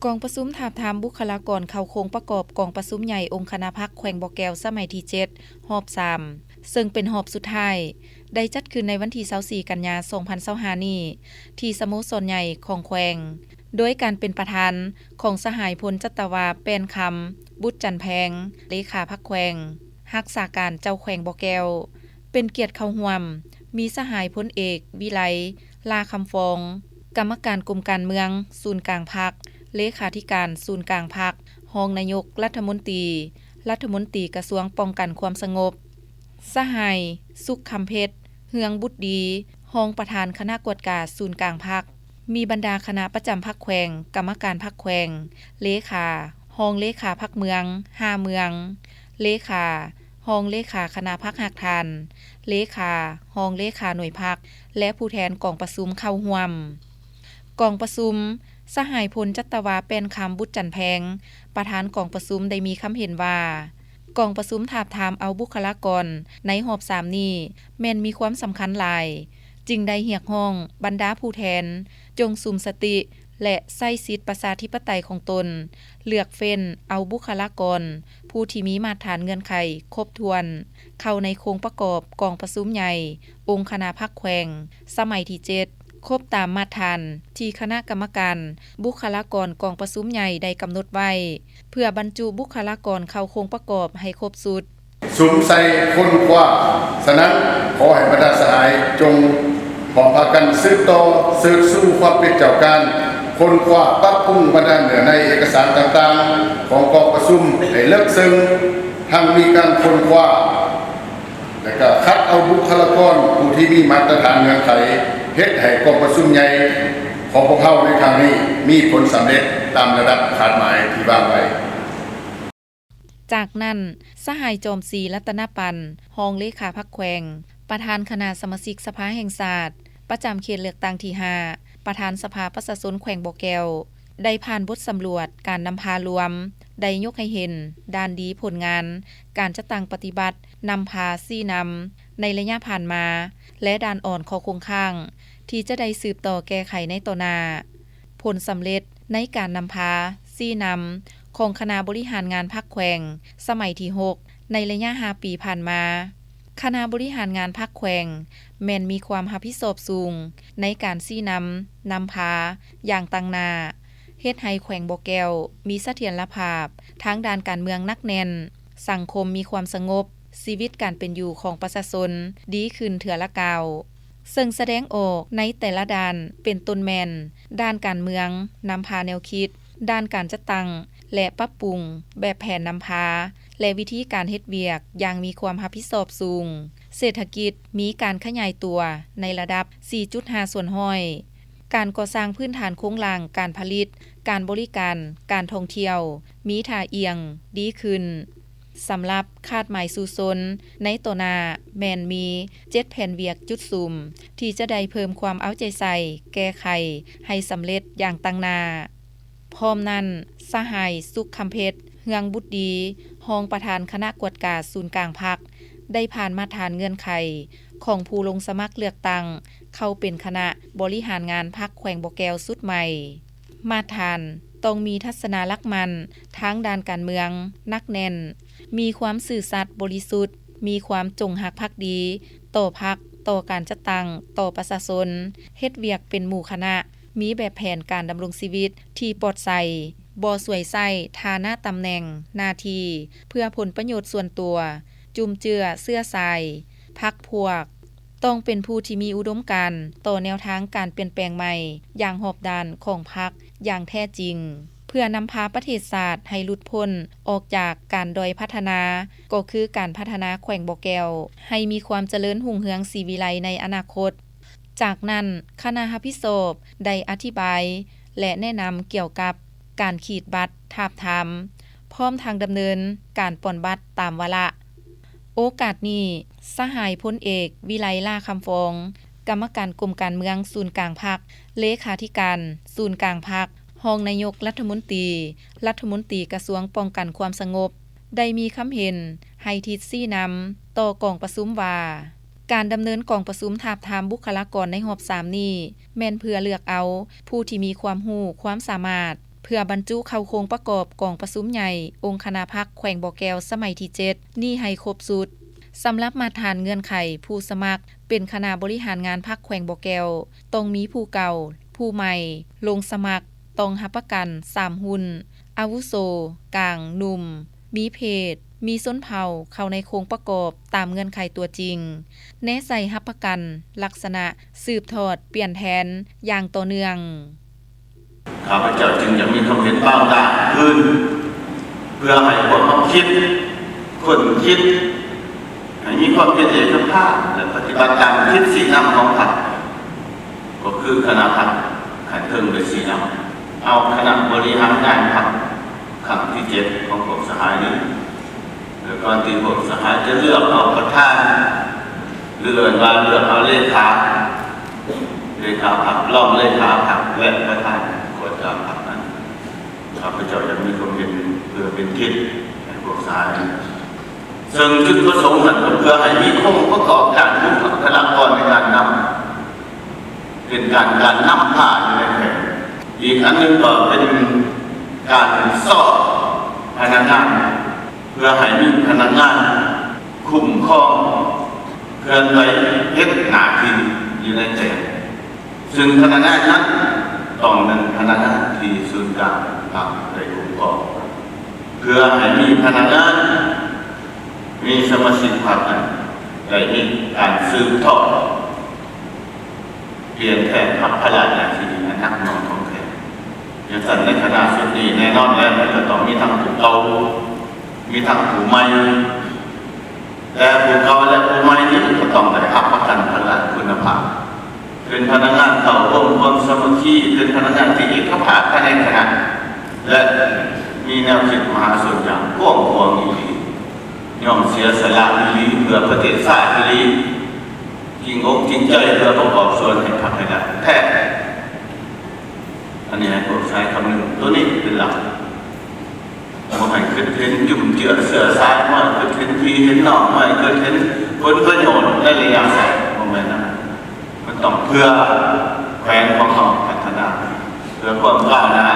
ກອງປະຊຸມທາບທາມບຸກຄະລາກອນເຂົ້າໂຄງປະກອບກອງປະຊຸມໃຫຍ່ອົງຄະນະພັກແຂວງບໍ່ແກ້ວສະໄໝທີເຈັດ ຮອບສາມ ເຊິ່ງເປັນຮອບສຸດທ້າຍ ໄດ້ຈັດຂຶ້ນໃນວັນທີຊາວສີ່ ກັນຍາ ສອງພັນຊາວຫ້ານີ້ ທີ່ສະໂມສອນໃຫຍ່ຂອງແຂວງ ໂດຍການເປັນປະທານຂອງສະຫາຍພົນຈັດຕະວາ ແປ້ນຄຳ ບຸດຈັນແພງ ເລຂາພັກແຂວງ, ຮັກສາການເຈົ້າແຂວງບໍ່ແກ້ວ. ເປັນກຽດເຂົ້າຮ່ວມ ມີສະຫາຍພົນເອກ ວິໄລ ຫຼ້າຄຳຟອງ ກຳມະການກົມການເມືອງສູນກາງພັກ, ເລຂາທິການສູນກາງພັກ, ຮອງນາຍົກລັດຖະມົນຕີ, ລັດຖະມົນຕີກະຊວງປ້ອງກັນຄວາມສະຫງົບ, ສະຫາຍ ສຸກຄຳເພັດ ເຮືອງບຸດດີ ຮອງປະທານຄະນະກວດກາສູນກາງພັກ, ມີບັນດາຄະນະປະຈຳພັກແຂວງ, ກຳມະການພັກແຂວງ, ເລຂາ, ຮອງເລຂາພັກເມືອງ, ຫ້າເມືອງ, ເລຂາ, ຮອງເລຂາຄະນະພັກຮາກຖານ, ເລຂາ, ຮອງເລຂາໜ່ວຍພັກ ແລະ ຜູ້ແທນກອງປະຊຸມເຂົ້າຮ່ວມ. ກອງປະຊຸມ, ສະຫາຍພົນຈັດຕະວາ ແປ້ນຄຳ ບຸດຈັນແພງ ປະທານກອງປະຊຸມ ໄດ້ມີຄຳເຫັນວ່າ ກອງປະຊຸມທາບທາມເອົາບຸກຄະລາກອນໃນຮອບສາມນີ້ ແມ່ນມີຄວາມສຳຄັນຫຼາຍ, ຈຶ່ງໄດ້ຮຽກຮ້ອງບັນດາຜູ້ແທນ ຈົ່ງສຸມສະຕິ ແລະ ໃຊ້ສິດປະຊາທິປະໄຕຂອງຕົນ ເລືອກເຟ້ນເອົາບຸກຄະລາກອນຜູ້ທີ່ມີມາດຖານເງື່ອນໄຂຄົບຖ້ວນ ເຂົ້າໃນໂຄງປະກອບກອງປະຊຸມໃຫຍ່ອົງຄະນະພັກແຂວງ ສະໄໝທີເຈັດ ຄົບຕາມມາດຖານທີ່ຄະນະກຳມະການບຸກຄະລາກອນກອງປະຊຸມໃຫຍ່ໄດ້ກຳນົດໄວ້ ເພື່ອບັນຈຸບຸກຄະລາກອນເຂົ້າໂຄງປະກອບໃຫ້ຄົບຊຸດ. ສຸມໃສ່ຄົ້ນຄວ້າ. ສະນັ້ນ, ຂໍໃຫ້ບັນດາສະຫາຍຈົ່ງພ້ອມພາກັນສືບຕໍ່ເສີດຊູຄວາມເປັນເຈົ້າການ, ຄົ້ນຄວ້າປັບປຸງບັນດາເນື້ອໃນເອກະສານຕ່າງໆຂອງກອງປະຊຸມໃຫ້ເລິກເຊິ່ງ, ທັງມີການຄົ້ນຄວ້າ ແລະ ກະຄັດເອົາບຸກຄະລາກອນຜູ້ທີ່ມີມາດຕະຖານເງື່ອນໄຂ ເຮັດໃຫ້ກອງປະຊຸມໃຫຍ່ຂອງພວກເຮົາໃນຄັ້ງນີ້ມີຜົນສຳເລັດຕາມລະດັບຄາດໝາຍທີ່ວາງໄວ້. ຈາກນັ້ນ, ສະຫາຍ ຈອມສີ ລັດຕະນະປັນ ຮອງເລຂາພັກແຂວງ, ປະທານຄະນະສະມາຊິກສະພາແຫ່ງຊາດ ປະຈຳເຂດເລືອກຕັ້ງທີຫ້າ ປະທານສະພາປະຊາຊົນແຂວງບໍ່ແກ້ວ ໄດ້ຜ່ານບົດສຳຫຼວດການນຳພາລວມ ໄດ້ຍົກໃຫ້ເຫັນດ້ານດີຜົນງານການຈັດຕັ້ງປະຕິບັດນຳພາຊີ້ນຳໃນໄລຍະຜ່ານມາ ແລະ ດ້ານອ່ອນຂໍ້ຄົງຄ້າງທີ່ຈະໄດ້ສືບຕໍ່ແກ້ໄຂໃນຕໍ່ໜ້າ. ຜົນສຳເລັດໃນການນຳພາຊີ້ນຳຂອງຄະນະບໍລິຫານງານພັກແຂວງສະໄໝທີຫົກ ໃນໄລຍະຫ້າປີຜ່ານມາ, ຄະນະບໍລິຫານງານພັກແຂວງແມ່ນມີຄວາມຮັບຜິດຊອບສູງໃນການຊີ້ນຳນຳພາຢ່າງຕັ້ງໜ້າ, ເຮັດໃຫ້ແຂວງບໍ່ແກ້ວມີສະຖຽນລະພາບທາງດ້ານການເມືອງໜັກແໜ້ນ, ສັງຄົມມີຄວາມສະຫງົບ, ຊີວິດການເປັນຢູ່ຂອງປະຊາຊົນດີຂຶ້ນເທື່ອລະກ້າວ. ເຊິ່ງສະແດງອອກໃນແຕ່ລະດ້ານ ເປັນຕົ້ນແມ່ນ ດ້ານການເມືອງ, ນຳພາແນວຄິດ, ດ້ານການຈັດຕັ້ງ ແລະ ປັບປຸງແບບແຜນນຳພາ ແລະ ວິທີການເຮັດວຽກຢ່າງມີຄວາມຮັບຜິດຊອບສູງ, ເສດຖະກິດມີການຂະຫຍາຍຕົວໃນລະດັບສີ່ຈຸດຫ້າສ່ວນຮ້ອຍ, ການກໍ່ສ້າງພື້ນຖານໂຄງລ່າງການຜະລິດ, ການບໍລິການ, ການທ່ອງທ່ຽວ ມີທ່າອ່ຽງດີຂຶ້ນ. ສຳລັບຄາດໝາຍສູ້ຊົນໃນຕໍ່ໜ້າ ແມ່ນມີເຈັດແຜນວຽກຈຸດສຸມ ທີ່ຈະໄດ້ເພີ່ມຄວາມເອົາໃຈໃສ່ແກ້ໄຂໃຫ້ສຳເລັດຢ່າງຕັ້ງໜ້າ. ພ້ອມນັ້ນ, ສະຫາຍ ສຸກຄຳເພັດ ເຮືອງບຸດດີ ຮອງປະທານຄະນະກວດກາສູນກາງພັກ ໄດ້ຜ່ານມາດຖານເງື່ອນໄຂຂອງຜູ້ລົງສະໝັກເລືອກຕັ້ງເຂົ້າເປັນຄະນະບໍລິຫານງານພັກແຂວງບໍ່ແກ້ວຊຸດໃໝ່. ມາດຖານຕ້ອງມີທັດສະນະຫຼັກໝັ້ນທາງດ້ານການເມືອງໜັກແໜ້ນ, ມີຄວາມຊື່ສັດບໍລິສຸດ, ມີຄວາມຈົງຮັກພັກດີຕໍ່ພັກ, ຕໍ່ການຈັດຕັ້ງ, ຕໍ່ປະຊາຊົນ, ເຮັດວຽກເປັນໝູ່ຄະນະ, ມີແບບແຜນການດຳລົງຊີວິດທີ່ປອດໃສ, ບໍ່ສວຍໃຊ້ຖານະຕຳແໜ່ງໜ້າທີ່ເພື່ອຜົນປະໂຫຍດສ່ວນຕົວ, ຈຸ້ມເຈື້ອເຊື້ອສາຍ, ພັກພວກ. ຕ້ອງເປັນຜູ້ທີ່ມີອຸດົມການຕໍ່ແນວທາງການປ່ຽນແປງໃໝ່ຢ່າງຮອບດ້ານຂອງພັກຢ່າງແທ້ຈິງ, ເພື່ອນຳພາປະເທດຊາດໃຫ້ຫຼຸດພົ້ນອອກຈາກການດ້ອຍພັດທະນາ, ກໍຄືການພັດທະນາແຂວງບໍ່ແກ້ວໃຫ້ມີຄວາມຈະເລີນຮຸ່ງເຮືອງສີວິໄລໃນອະນາຄົດ. ຈາກນັ້ນ, ຄະນະຮັບຜິດຊອບໄດ້ອະທິບາຍ ແລະ ແນະນຳກ່ຽວກັບການຂີດບັດທາບທາມ, ພ້ອມທັງດຳເນີນການປ່ອນບັດຕາມວາລະ. ໂອກາດນີ້, ສະຫາຍພົນເອກ ວິໄລ ຫຼ້າຄຳຟອງ ກຳມະການກົມການເມືອງສູນກາງພັກ, ເລຂາທິການສູນກາງພັກ, ຮອງນາຍົກລັດຖະມົນຕີ, ລັດຖະມົນຕີກະຊວງປ້ອງກັນຄວາມສະຫງົບ ໄດ້ມີຄຳເຫັນໃຫ້ທິດຊີ້ນຳຕໍ່ກອງປະຊຸມວ່າ ການດຳເນີນກອງປະຊຸມທາບທາມບຸກຄະລາກອນໃນຮອບສາມນີ້ ແມ່ນເພື່ອເລືອກເອົາຜູ້ທີ່ມີຄວາມຮູ້ຄວາມສາມາດ ເພື່ອບັນຈຸເຂົ້າໂຄງປະກອບກອງປະຊຸມໃຫຍ່ອົງຄະນະພັກແຂວງບໍ່ແກ້ວສະໄໝທີເຈັດນີ້ໃຫ້ຄົບຊຸດ. ສຳລັບມາດຖານເງື່ອນໄຂຜູ້ສະໝັກເປັນຄະນະບໍລິຫານງານພັກແຂວງບໍ່ແກ້ວ ຕ້ອງມີຜູ້ເກົ່າ, ຜູ້ໃໝ່ລົງສະໝັກ, ຕ້ອງຮັບປະກັນສາມຮຸ່ນ, ອາວຸໂສ, ກາງ, ໜຸ່ມ, ມີເພດ, ມີຊົນເຜົ່າເຂົ້າໃນໂຄງປະກອບຕາມເງື່ອນໄຂຕົວຈິງ, ແນໃສ່ຮັບປະກັນລັກສະນະສືບທອດປ່ຽນແທນຢ່າງຕໍ່ເນື່ອງ. ຂ້າພະເຈົ້າຈຶ່ງຢາກມີຄວາມເຫັນບາງຢ່າງອື່ນ ເພື່ອໃຫ້ພວກເຮົາຄິດ, ຄົ້ນຄິດ, ໃຫ້ມີຄວາມເປັນເອກະພາບ ແລະ ປະຕິບັດຕາມທິດຊີ້ນຳຂອງພັກ, ກໍຄືຄະນະພັກຂັ້ນເທິງໄດ້ຊີ້ນຳ ເອົາຄະນະບໍລິຫານງານພັກຄັ້ງທີເຈັດຂອງພວກສະຫາຍນີ້ ແລະ ກ່ອນທີ່ພວກສະຫາຍຈະເລືອກເອົາປະທານ ຫຼື ເອີ້ນວ່າເລືອກເອົາເລຂາ, ເລຂາພັກ, ລອງເລຂາພັກ ແລະ ປະທານກວດກາພັກນັ້ນ, ຂ້າພະເຈົ້າຢາກມີຄວາມເຫັນເພື່ອເປັນທິດໃຫ້ພວກສະຫາຍ. ເຊິ່ງຈຸດປະສົງນັ້ນກໍເພື່ອໃຫ້ມີອົງປະກອບດ້ານບຸກຄະລາກອນໃນການນຳ ເປັນການ ການນຳພາຢູ່ໃນແຂວງ. ອີກອັນໜຶ່ງກໍເປັນການຊອກພະນັກງານ ເພື່ອໃຫ້ມີພະນັກງານຄຸ້ມຄອງ ເຄື່ອນໄຫວ ເຮັດໜ້າທີ່ຢູ່ໃນແຂວງ, ຊຶ່ງພະນັກງານນັ້ນຕ້ອງແມ່ນພະນັກງານທີ່ສູນກາງພັກໄດ້ຄຸ້ມຄອງ ເພື່ອໃຫ້ມີພະນັກງານ ມີສະມາຊິກພັກນັ້ນໄດ້ມີການສືບທອດ ປ່ຽນແປງຮັບພາລະໜ້າທີ່ອັນໜັກໜ່ວງຂອງແຂວງ. ຈັ່ງຊັ້ນໃນຄະນະຊຸດນີ້ແນ່ນອນແລ້ວ ມັນກໍຕ້ອງມີທັງຜູ້ເກົ່າ ມີທັງຜູ້ໃໝ່, ແຕ່ຜູ້ເກົ່າ ແລະ ຜູ້ໃໝ່ນີ້ກໍຕ້ອງໄດ້ຮັບປະກັນທາງດ້ານຄຸນນະພາບ ເປັນພະນັກງານເຂົ້າຮ່ວມຄວາມສາມັກຄີ, ເປັນພະນັກງານທີ່ເອກະພາບພາຍໃນຄະນະ ແລະ ມີແນວຄິດມະຫາຊົນຢ່າງກວ້າງຂວາງອີ່ຫຼີ, ຍອມເສຍສະຫຼະອີ່ຫຼີເພື່ອປະເທດຊາດອີ່ຫຼີ, ຈິງອົກຈິງໃຈເພື່ອປະກອບສ່ວນໃຫ້ພັກໃຫ້ລັດແທ້. ອັນນີ້ໃຫ້ພວກຊາຍຄຳນຶງໂຕນີ້ເປັນຫຼັກ. ບໍ່ໃຫ້ຄິດເຫັນຈຸ້ມເຈື້ອເຊື້ອສາຍ, ບໍ່ໃຫ້ຄິດເຫັນພີ່ເຫັນນ້ອງ, ບໍ່ໃຫ້ຄິດເຫັນຜົນປະໂຫຍດໃນໄລຍະສັ້ນ, ບໍ່ແມ່ນນະ. ມັນຕ້ອງເພື່ອແຂວງຂອງເຮົາພັດທະນາ, ເພື່ອຄວາມກ້າວໜ້າ